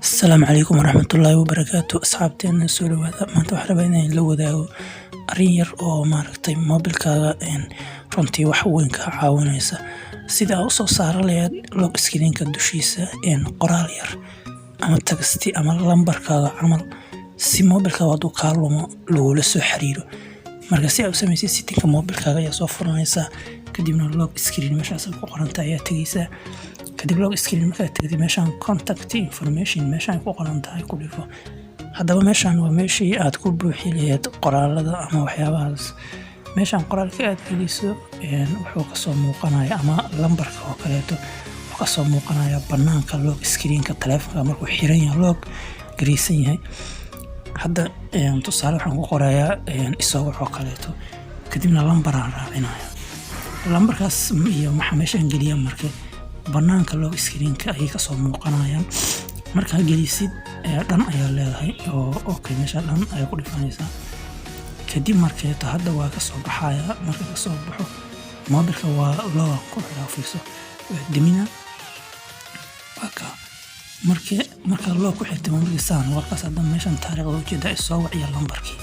Asalaamu calaykum waraxmatullaahi wabarakaatu. Asxaabteena, soo dhawaada. Maanta waxaan rabaa inaan la wadaago arrin yar oo maaragtay moobilkaaga runtii wax weyn kaa caawinaysa, sida aad usoo saaran lahayd lock screenka dushiisa qoraal yar ama text ama lambarkaaga camal, si moobilkaaga hadduu kaa lumo lagula soo xiriiro. Marka si aad u samaysid, settingka moobilkaaga ayaa soo furanaysaa, kadibna lock screen meeshaas ku qoranta ayaa tegeysaa. Kadib lock screen markaad tagtid, meeshaan contact information meeshaan ku qoran tahay ku dhifo. Haddaba meeshaan waa meeshii aad ku buuxi lahayd qoraalada ama waxyaabahaas. Meeshaan qoraalka aad geliso wuxuu kasoo muuqanaya, ama lambarka oo kaleeto wuxuu kasoo muuqanaya banaanka lock screenka taleefonka markuu xiran yahay, lock gareysan yahay. Hadda tusaale waxaan ku qorayaa "isoo wac" oo kaleeto, kadibna lambaraan raacinaya. Lambarkaas iyo waxaa meeshaan geliya marka banaanka lock screenka ayay kasoo muuqanayaan. Markaa gelisid, done ayaa leedahay oo okay, meesha done ayaa ku dhifanaysaa. Kadib markeeto hadda waa kasoo baxaya. Marka kasoo baxo, moobilka waa lock ku xiraa, fiirso, waa demina, waa ka marka marka lock ku xirtay moobilka saan waa kaas. Hadda meeshan taariikhda ujeedaa, "isoo wac" iyo lambarkii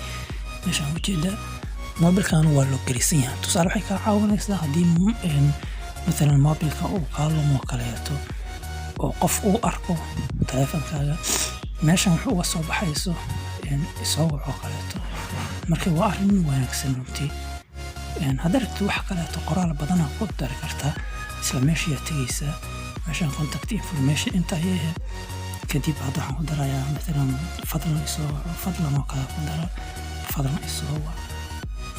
meeshaan ujeedaa. Moobilkan waa lock gelisan yahay. Tusaale waxay kaa caawinaysaa haddii mathalan moobilka uu kaa lumo kaleeto oo qof uu arko taleefankaaga, meeshan wuxuu uga soo baxayso "isoo wac" oo kaleeto. Marka waa arrin wanaagsan runtii. Haddaad rabtid wax kaleeto, qoraal badanaa ku dari kartaa. Isla meeshayaa tegeysaa, meeshan contact information inta ayay ahayd. Kadib hadda waxaan ku darayaa mathalan "fadlan isoo waco", "fadlan" oo kale ku dara, "fadlan isoo wac".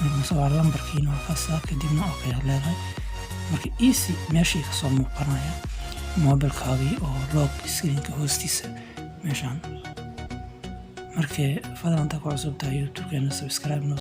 Marka soo wac lambarkiina waa kaasaa. Kadibna okay aad leedahay. Marka easy meeshii kasoo muuqanaya moobilkaagii oo lock screenka hoostiisa meeshaan. Marka fadlan, intaa ku cusub tahay YouTube-keena, subscribe noo.